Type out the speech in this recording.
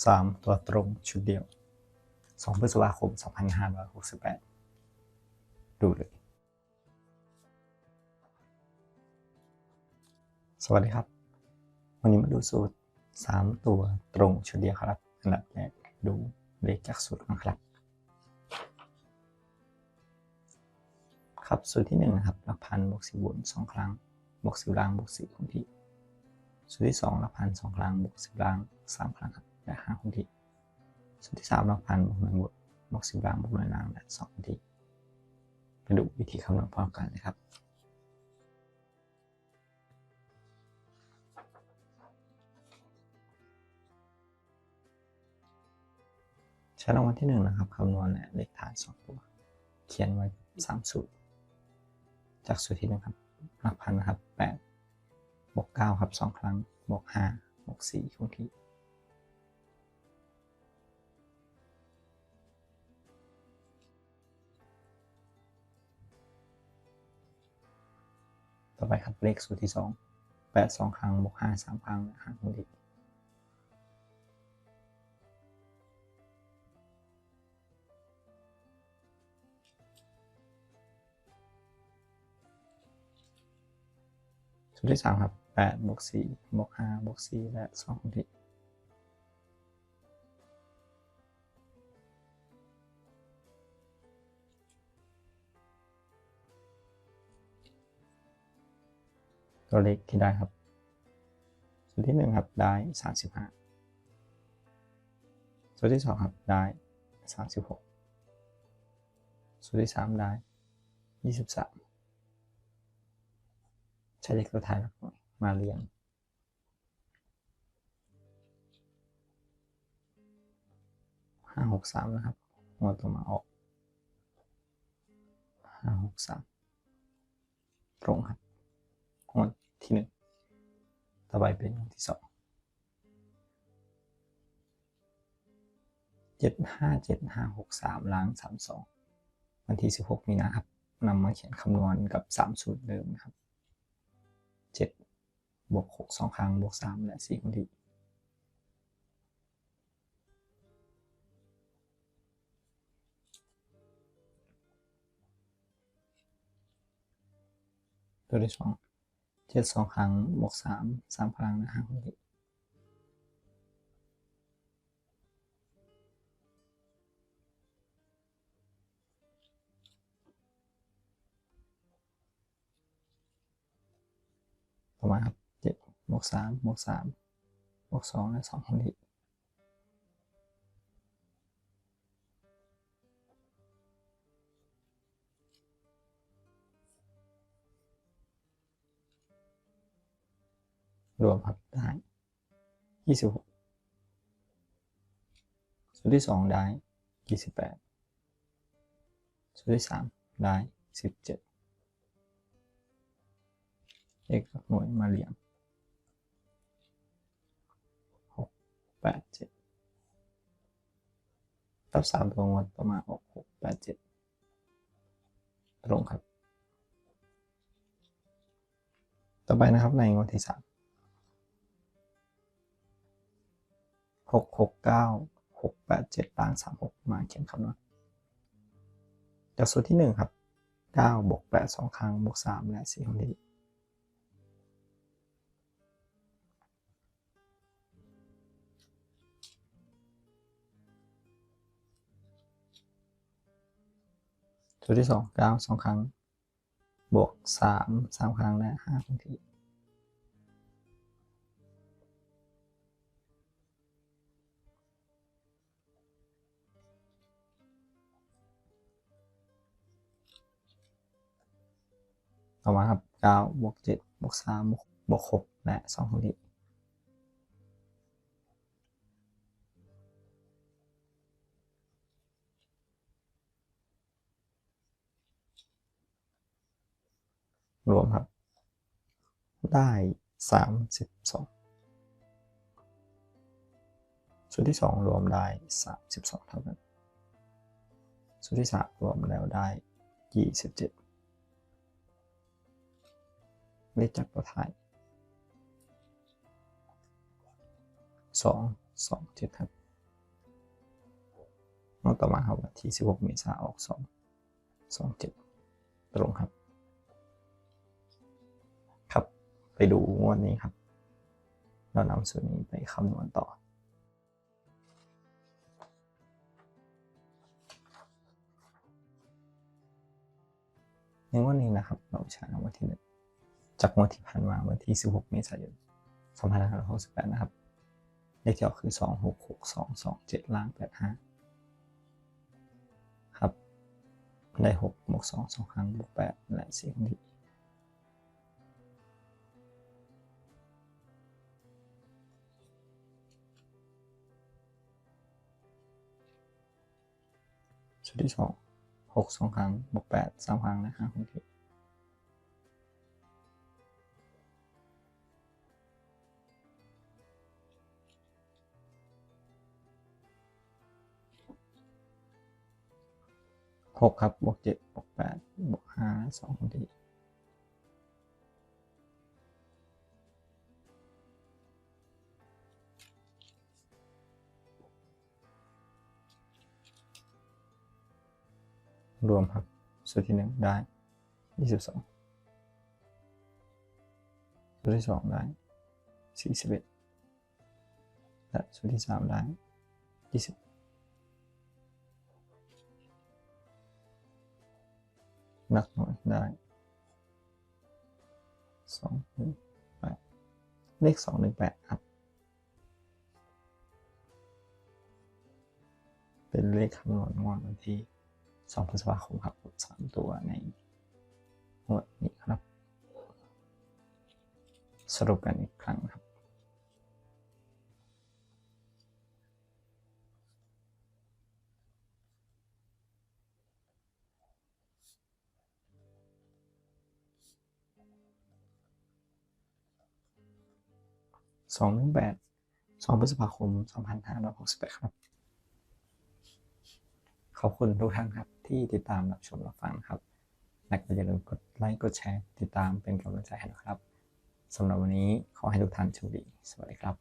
ສາມຕົວຕົງຊຸດດຽວ ສອງ ພຶດສະພາຄົມ ສອງພັນຫ້າຮ້ອຍຫົກສິບແປດ ດູເລີຍ. ສະຫວັດດີຄັບ ວັນນີ້ມາດູສູດສາມຕົວຕົງຊຸດດຽວຄັບ. ອັນດັບແລກ ດູເລກຈາກສູດກ່ອນຄັບ. ຄັບ ສູດທີໜຶ່ງນະຄັບ ຫຼັກພັນບວກສິບບົນສອງຄັ້ງ ບວກສິບລ່າງ ບວກສີ່ຄົງທີ່. ສູດທີສອງ ຫຼັກພັນສອງຄັ້ງ ບວກສິບລ່າງສາມຄັ້ງຄັບ ແລະ ຫ້າຄົງທີ່. ສູດທີສາມ ຫຼັກພັນບວກໜ່ວຍບົນ ບວກສິບລ່າງ ບວກໜ່ວຍລ່າງ ແລະ ສອງຄົງທີ່. ໄປດູວິທີຄຳນວນພ້ອມກັນເລີຍຄັບ. ໃຊ້ລາງວັນທີໜຶ່ງນະຄັບ ຄຳນວນ ແລະ ເລກທ້າຍສອງຕົວ ຂຽນໄວ້ສາມສູດ. ຈາກສູດທີໜຶ່ງຄັບ ຫຼັກພັນນະຄັບ ແປດ ບວກເກົ້າຄັບ ສອງຄັ້ງ ບວກຫ້າ ບວກສີ່ຄົງທີ່. ຕໍ່ໄປຄັບ ເລກສູດທີສອງ ແປດສອງຄັ້ງ ບວກຫ້າສາມຄັ້ງ ແລະ ຫ້າຄົງທີ່. ສູດທີສາມຄັບ ແປດບວກສີ່ ບວກຫ້າ ບວກສີ່ ແລະ ສອງຄົງທີ່. ຕົວເລກທີ່ໄດ້ຄັບ ສູດທີໜຶ່ງຄັບ ໄດ້ສາມສິບຫ້າ. ສູດທີສອງຄັບ ໄດ້ສາມສິບຫົກ. ສູດທີສາມ ໄດ້ຊາວສາມ. ໃຊ້ເລກຕົວທ້າຍມາລຽງ ຫ້າຫົກສາມນະຄັບ ງວດຕໍ່ມາອອກ ຫ້າຫົກສາມ ຕົງຄັບ ງວດທີໜຶ່ງ. ຕໍ່ໄປເປັນງວດທີສອງ ເຈັດຫ້າເຈັດຫ້າຫົກສາມ ລ່າງສາມສອງ. ວັນທີສິບຫົກມີນາຄັບ ນຳມາຂຽນຄຳນວນກັບສາມສູດເດີມນະຄັບ ເຈັດບວກຫົກສອງຄັ້ງ ບວກສາມ ແລະ ສີ່ຄົງທີ່. ຕົວທີສອງ ເຈັດສອງຄັ້ງ ບວກສາມ ສາມຄັ້ງ ແລະ ຫ້າຄົງທີ່. ປະມານເຈັດບວກສາມ ບວກສາມ ບວກສອງ ແລະ ສອງຄົງທີ່. ລວມຄັບ ໄດ້ ຊາວຫົກ. ສູດທີສອງໄດ້ຊາວແປດ. ສູດທີສາມໄດ້ສິບເຈັດ. ເລກຫຼັກໜ່ວຍມາລຽງ ຫົກ ແປດ ເຈັດ. ກັບສາມຕົວງວດຕໍ່ມາອອກ ຫົກ ແປດ ເຈັດ. ຕົງຄັບ. ຕໍ່ໄປນະຄັບ ໃນງວດທີສາມ ຫົກຫົກເກົ້າ ຫົກແປດເຈັດ ລ່າງສາມຫົກ ມາຂຽນຄຳນວນ. ຈາກສູດທີໜຶ່ງຄັບ ເກົ້າບວກແປດສອງຄັ້ງ ບວກສາມ ແລະ ສີ່ຄົງທີ່. ສູດທີສອງ ເກົ້າສອງຄັ້ງ ບວກສາມ ສາມຄັ້ງ ແລະ ຫ້າຄົງທີ່. ຕໍ່ມາຄັບ ເກົ້າບວກເຈັດ ບວກສາມ ບວກຫົກ ແລະ ສອງຄົງທີ່. ລວມຄັບ ໄດ້ສາມສິບສອງ. ສູດທີສອງລວມໄດ້ສາມສິບສອງເທົ່າກັນ. ສູດທີສາມລວມແລ້ວໄດ້ຊາວເຈັດ. ເລກຈັບຕົວທ້າຍ ສອງສອງເຈັດ ຄັບ. ງວດຕໍ່ມາ ເຮົາ ວັນທີສິບຫົກ ເມສາ ອອກ ສອງ ສອງເຈັດ ຕຣົງ ຄັບ. ຄັບ ໄປດູງວດນີ້ ຄັບ ແລ້ວນຳສູດນີ້ໄປຄຳນວນຕໍ່. ໃນງວດນີ້ນະຄັບ ເຮົາໃຊ້ນຳວັນທີໜຶ່ງ ຈາກງວດທີ່ຜ່ານມາ ວັນທີສິບຫົກ ເມສາຍົນ ສອງພັນຫ້າຮ້ອຍຫົກສິບແປດ ນະຄັບ ເລກທີ່ອອກຄື ສອງຫົກຫົກສອງສອງເຈັດ ລ່າງ ແປດຫ້າ ຄັບ ໄດ້ ຫົກບວກສອງ ສອງຄັ້ງ ບວກແປດ ແລະ ສີ່ຄົນທີ່ ຊຸດທີສອງ ຫົກສອງຄັ້ງ ບວກແປດ ສາມຄັ້ງ ແລະ ຫ້າຄົນທີ່ ຫົກ ຄັບ ບວກເຈັດ ບວກແປດ ບວກຫ້າ ສອງຄົນທີ່ ລວມ ຄັບ ຊຸດທີໜຶ່ງ ໄດ້ ຊາວສອງ ຊຸດທີສອງ ໄດ້ ສີ່ສິບເອັດ ແລະ ຊຸດທີສາມ ໄດ້ ຊາວ ຫຼັກໜ່ວຍ ໄດ້ ສອງໜຶ່ງແປດ ເລກ ສອງໜຶ່ງແປດ ຄັບ ເປັນເລກຄຳນວນງວດວັນທີສອງ ພຶດສະພາຄົມ ຄັບ ສາມຕົວໃນງວດນີ້ ຄັບ. ສະຫຼຸບກັນອີກຄັ້ງ ຄັບ. ສອງໜຶ່ງແປດ ສອງ ພຶດສະພາຄົມ ສອງພັນຫ້າຮ້ອຍຫົກສິບແປດ ຄັບ. ຂອບຄຸນທຸກທ່ານ ຄັບ ທີ່ຕິດຕາມຮັບຊົມຮັບຟັງ ຄັບ ແລະ ກໍຢ່າລືມກົດໄລກ໌ ກົດແຊ ຕິດຕາມເປັນກຳລັງໃຈໃຫ້ເນາະ ຄັບ. ສຳລັບວັນນີ້ ຂໍໃຫ້ທຸກທ່ານໂຊກດີ. ສະຫວັດດີ ຄັບ.